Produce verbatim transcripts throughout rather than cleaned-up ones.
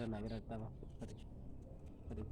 Nagra taba. Hari. Hari.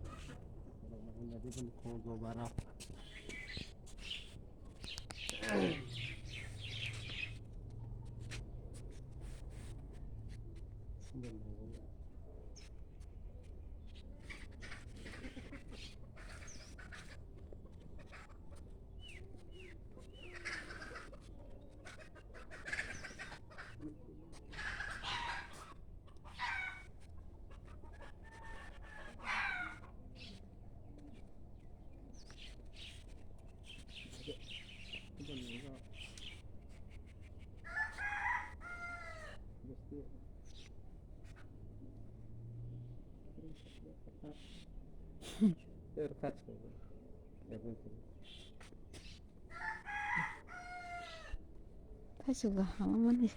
Thaichuk kaham mani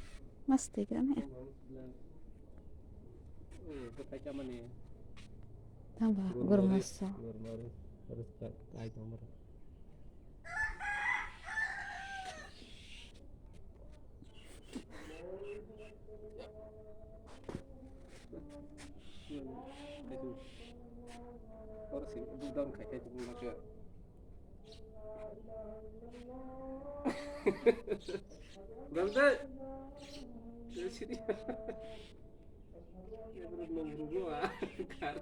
masti gane. Tamba gurmasa. Oro se bwdang khai khai tongma khe. Dal de. Sini. Ebro nong rugo a. Kar.